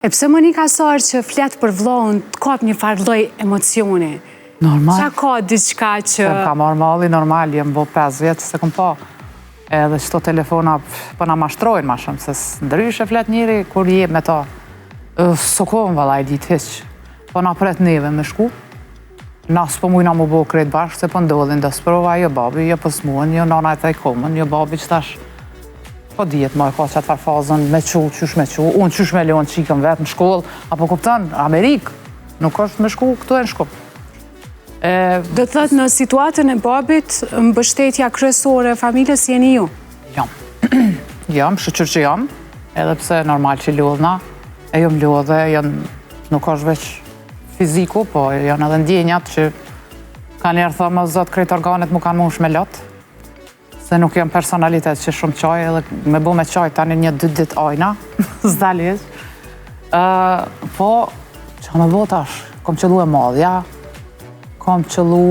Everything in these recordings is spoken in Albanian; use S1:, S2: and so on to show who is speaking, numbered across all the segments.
S1: E pse Monika sa herë që flet për vllaun të kap një farë lloj emocioni?
S2: Normal.
S1: Ça ka diçka që...
S2: Se më ka marrë malli, normal, jem bo 5 vjet që s'e kom pa. Edhe qëto telefona po na mashtrojnë ma shumë, se ndryshe flet njeri kur je me ta. S'o kon valla e ditë hiq. Po na pret neve me shku. Na s'po mujna mu bo krejt bashkë, se po ndodhin do sprova, jo babi, jo po smuhen, jo nana e thej komën, jo babi që tash Po dihet ma e ka qatë farë fazën me qu, qysh me qu, unë qysh me lonë qikën vetë në shkollë, apo kupton, Amerikë, nuk është me shku këtu e në Shkup.
S1: E... Do të thotë në situatën e babit, mbështetja kryesore e familjes jeni ju?
S2: Jam. Jam, shyqyr që jam, edhe pse normal që lodhna, e jam lodhe, janë, nuk është veç fiziku, po janë edhe ndjenjat që kanjëherë thom o Zot krejt organet m'u kanë mush me lot, Se nuk jam personalitet që shumë qaj, edhe me bo me qaj tani një dy dit ajna, s'dal hiç. Po, që me bo tash, kom qëllu e madhja, kom qëllu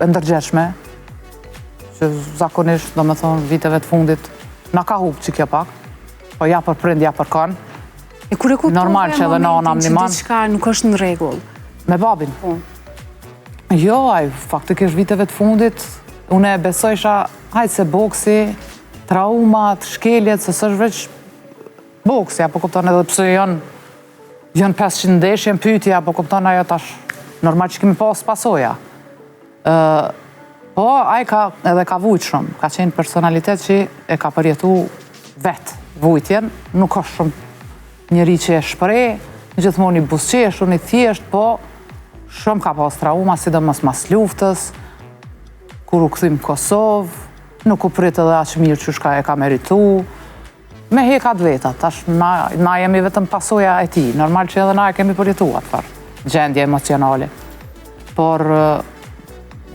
S2: e ndërgjegjshme, që zakonisht, do me thonë, viteve të fundit, na ka hup që kjo pak, po ja për prind, ja për kon.
S1: E kur e kuptove Normal që edhe nona më që diçka nuk është në rregull?
S2: Me babin? Po. Jo, ai, faktikisht viteve të fundit, unë e besojsha, hajt se boksi, traumat, shkeljet, se s'është veç boksi, apo kupton edhe pse janë, janë 500 ndeshje në pyetje, apo kupton ajo tash, normal që kemi pas pasoja. Po, ai ka edhe ka vujt shumë, ka qenë personalitet që e ka përjetu vetë vujtjen, nuk është shumë njeri që e shpreh, gjithmonë i buzëqeshur, i thjeshtë, po shumë ka pas trauma, sidomos mas luftës, kur u kthym në Kosovë, nuk u prit edhe aq mirë qysh ka e ka meritu, me heka të veta, tash na, na jemi vetëm pasoja e tij, normal që edhe na e kemi përjetu atë farë gjendje emocionale. Por,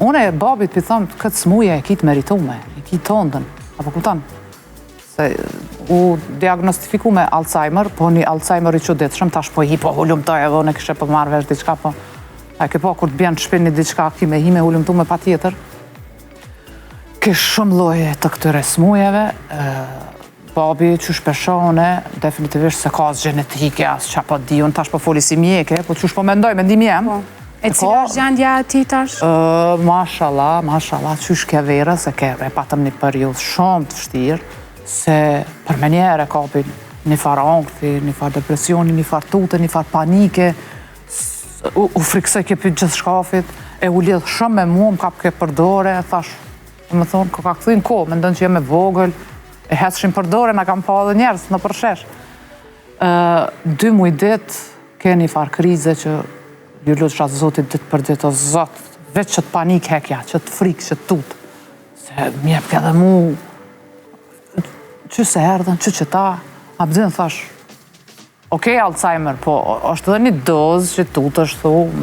S2: unë e babit p'i thom, këtë smuje e ki të meritume, e ki tondën, apo kupton? Se u diagnostifiku me Alzheimer, po një Alzheimer i çuditshëm, tash po hi po hulumtoj edhe unë kishe po marr vesh diçka, po a ke pa kur të bjen në shpinë një diçka, ki me hi me hulumtu me patjetër. Kish shumë lloje të këtyre smujeve, babi qysh pe shoh une, definitivisht s'e ka as gjenetike, as ça po di unë, tash po foli si mjeke, po qysh po mendoj, mendimi jem.
S1: Po. E cila është gjendja e tij tash?
S2: Mashallah, mashallah, qysh ke verës, e ke, e patëm një periudhë shumë të vështirë, se për menjëherë e kapi një farë ankthi, një farë depresioni, një farë tute, një farë panike, u, u friksojke prej gjithçkafit, e u lidh shumë me mu, më kapke për dore, e thash, me thonë, ka ka kthy në kohë, mendon që jam e vogël, e hecshim për dore, na kam pa edhe njerëz nëpër shesh. Dy muj ditë, ke një farë krize që Ju lutsha Zotit ditë për ditë, o Zot, veç qët panik hekja, qët frikë, qët tutë, se m'jepke edhe mu, që se erdhën, që që ta, a pëdin, thash, okej, Alzheimer, po, është edhe një dozë që tutësh, thu, më...